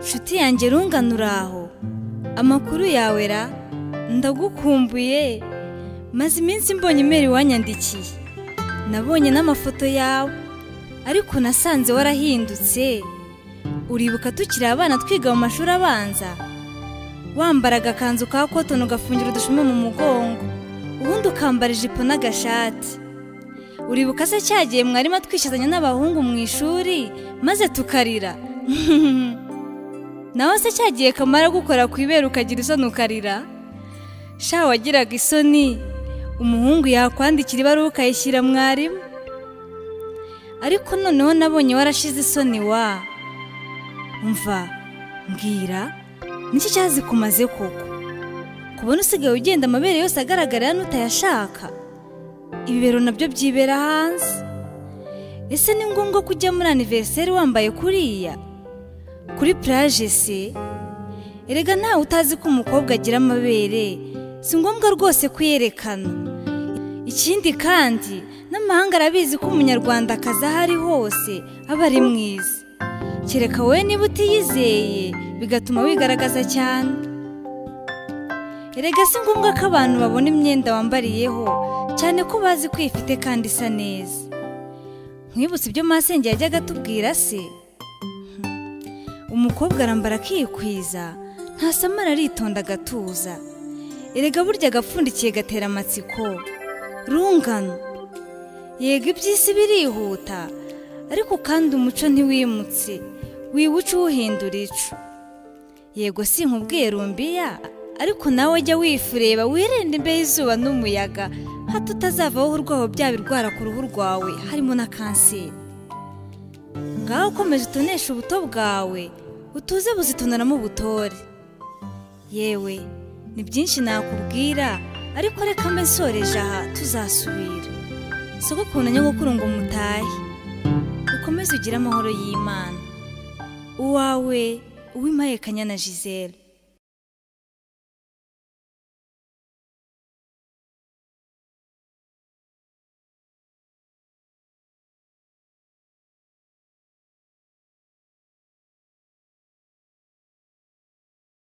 Nshuti yanjye rungano uraho, amakuru yawe ra, ndagukumbuye. Maze iminsi mbonye imeri wanyandikiye, nabonye n'amafoto yawe, ariko nasanze warahindutse. Uribuka tukiri abana twiga mu mashuri abanza, wambara agakanzu ka cotton ugafungira udushumi mu mugongo, ubundi ukambara ijipo n'agashati. Uribuka se cyagiye mwarimu atwishazanya n'abahungu mu ishuri maze tukarira? Nawe se cyagiye kamara gukora ku ibere ukagira isoni ukarira? Sha wagiraga isoni, umuhungu yakwandikira ibaruwa ukayishyira mwarimu. Ariko noneho nabonye warashize isoni wa. Umva, mbwira, niki cyazikumaze koko? Kubona usigaye ugenda amabere yose agaragara n'utayashaka. Ibibero nabyo byibera hanze. Ese ni ngombwa kujya muri anniversaire wambaye kuriya? Kuri plage se? Erega ntawe utazi ko umukobwa agira amabere, si ngombwa rwose kuyerekana. Ikindi kandi n'amahanga arabizi ko umunyarwandakazi aho ari hose aba ari mwiza. Kereka wowe niba utiyizeye bigatuma wigaragaza cyane. Erega si ngombwa ko abantu babona imyenda wambariyeho, cyane ko bazi ko ifite kandi isa neza. Nkwibutse ibyo masenge yajyaga atubwira se? Umukobwa arambara akikwiza, ntasamara aritonda agatuza. Erega burya agapfundikiye gatera amatsiko. Rungano, yego iby'isi birihuta, ariko kandi umuco ntiwimutse, wiwuca uwuhindura ico. Yego sinkubwiye rumbiya, ariko nawe jya wifureba wirinde imbeho izuba n'umuyaga, hato utazavaho urwaho bya birwara ku ruhu rwawe harimo na kanseri. Ngaho ukomeze utoneshe ubuto bwawe, utuze buzitonaramo ubutore. Yewe, ni byinshi nakubwira, ariko reka mbe nsoreje aha tuzasubira. Sogokuru na nyogokuru ngo mutahe, ukomeze ugire amahoro y'Imana. Uwawe, Uwimpaye Kanyana Gisele.